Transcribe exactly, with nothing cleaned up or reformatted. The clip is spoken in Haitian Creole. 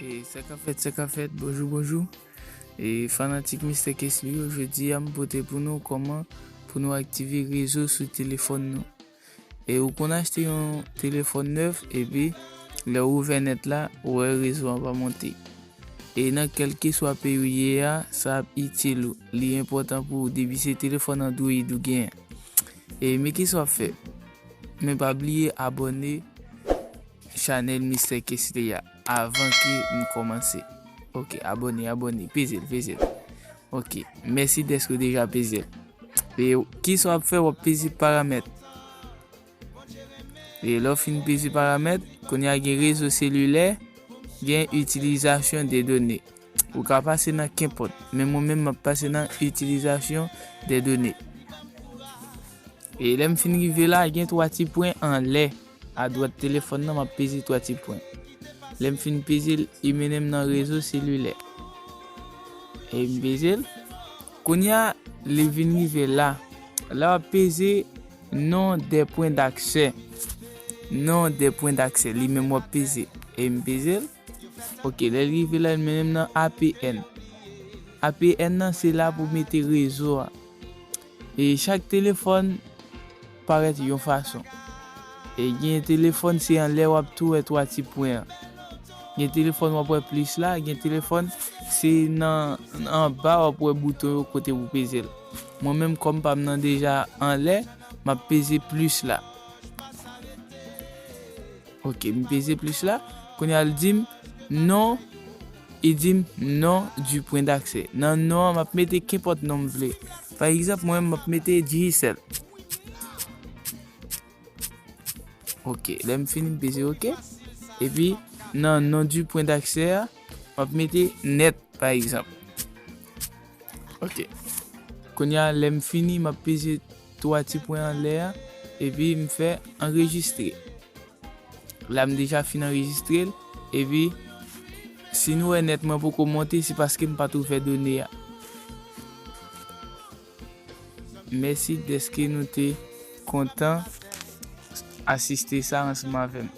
E sa k ap fèt, sa k ap fèt, bonjou, bonjou. E fanatik Mistè Kesly yo, jodi a m pote pou nou kòman pou nou aktive rezo sou telefòn nou. E ou konn achte yon telefòn nèf, epi lè ou ouvè nèt la, ou wè rezo an pa monte. E nan kèlkeswa peyi ou ye a, sa ap itil ou. Li enpòtan pou ou depi se telefòn Android ou genyen. E men kisa w ap fè? Men pa bliye abòne chanèl Mistè Kesly a avan ke m kòmanse. Ok, abòne, abòne, peze l, peze l. Ok, mèsi dèske w deja peze l. E kisa w ap fè? W ap peze paramèt. E lè w fin peze paramèt, kounye a gen rezo selilè, gen itilizasyon de done. Ou ka pase nan kenpòt, men mwen menm m ap pase nan itilizasyon de done. E lè m fin rive la, gen twa ti pwen anlè, adwat telefòn nan, m ap peze twa ti pwen. Lè m fin peze l, li mennen m nan rezo selilè. E m peze l. Kounye a, li vin rive la. La w ap peze non de pwen daksè. Non de pwen daksè, li menm w ap peze. E m peze l. Ok, lè l rive la, l mennen m nan A P N. A P N nan, se la pou mete rezo a. E chak telefòn parèt yon fason. E gen telefòn, se anlè w ap tou wè twa ti pwen an. Gen telefòn w ap wè plis la, gen telefòn se nan anba w ap wè bouton yo kote pou peze l. Mwen menm, kòm pa m nan deja anlè, m ap peze plis la. Ok, m peze plis la. Kounye a l di m non, li di m non du point d'accès. Nan non an, m ap mete kenpòt non m vle. Pa egzanp, mwen, m ap mete Digicel. Ok, lè m fini, m peze ok. Epi, nan non du point d'accès a, m ap mete nèt, pa egzanp. Ok. Kounye a, lè m fini, m ap peze twa ti pwen anlè a, epi m fè anrejistre. La, m deja fin anrejistre l, epi si nou wè nèt mwen poko monte, se paske m pa t ouvè done a. Mèsi dèske nou te kontan asiste sa ansanm avè m.